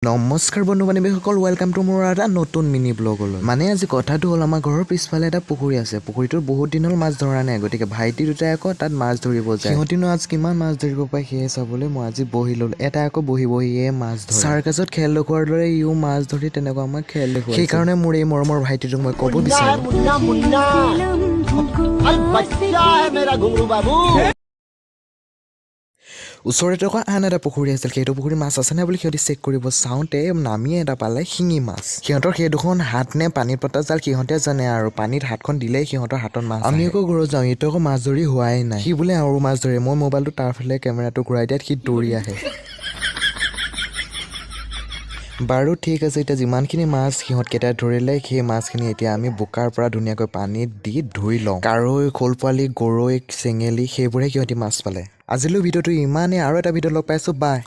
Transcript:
নমস্কাৰ বন্ধু বান্ধৱীসকল, welcome to মোৰ এটা নতুন মিনি ব্লগলৈ। মানে আজি কথাটো হ'ল, আমাৰ ঘৰৰ পিছফালে এটা পুখুৰী আছে। পুখুৰীটোত বহুত দিন হ'ল মাছ ধৰা নাই, গতিকে ভাইটি দুটাই আকৌ তাত মাছ ধৰিব যায়। সিহঁতিনো আজ কিমান মাছ ধৰিব পাৰে সেয়ে চাবলৈ মই আজি বহি ল'লো। এটা আকৌ বহি বহিয়ে মাছ ধৰে। চাৰ্কাছত খেল দেখুওৱাৰ দৰে ইও মাছ ধৰি তেনেকুৱা আমাক খেল দেখুৱাই। সেইকাৰণে মোৰ এই মৰমৰ ভাইটিটোক মই ক'ব मुन्ना है বিচাৰোঁ। मुन्ना, मुन्ना, अरे बच्चा है मेरा घुंगरू बाबू। ওচৰতে থকা আন এটা পুখুৰী আছিল। সেইটো পুখুৰীত মাছ আছে নাই বুলি সিহঁতি চেক কৰিব চাওঁতে নামিয়ে এটা পালে শিঙি মাছ। সিহঁতৰ সেই দুখন হাত নে পানীত পতা জাল সিহঁতে জানে আৰু, পানীত হাতখন দিলেই সিহঁতৰ হাতত মাছ। আমি আকৌ ঘৰত যাওঁ, ইটো আকৌ মাছ ধৰি হোৱাই নাই। সি বোলে আৰু মাছ ধৰে। মই মোবাইলটো তাৰ ফালে কেমেৰাটো ঘূৰাই দিয়াত সি দৌৰি আহে। বাৰু ঠিক আছে, এতিয়া যিমানখিনি মাছ সিহঁতকেইটাই ধৰিলে, সেই মাছখিনি এতিয়া আমি বোকাৰ পৰা ধুনীয়াকৈ পানীত দি ধুই লওঁ। কাৱৈ, শ'ল পোৱালি, গৰৈ, চেঙেলী সেইবোৰে সিহঁতি মাছ পালে। আজিলৈ ভিডিঅ'টো ইমানেই। আৰু এটা ভিডিঅ' লগ পাইছোঁ, বাই।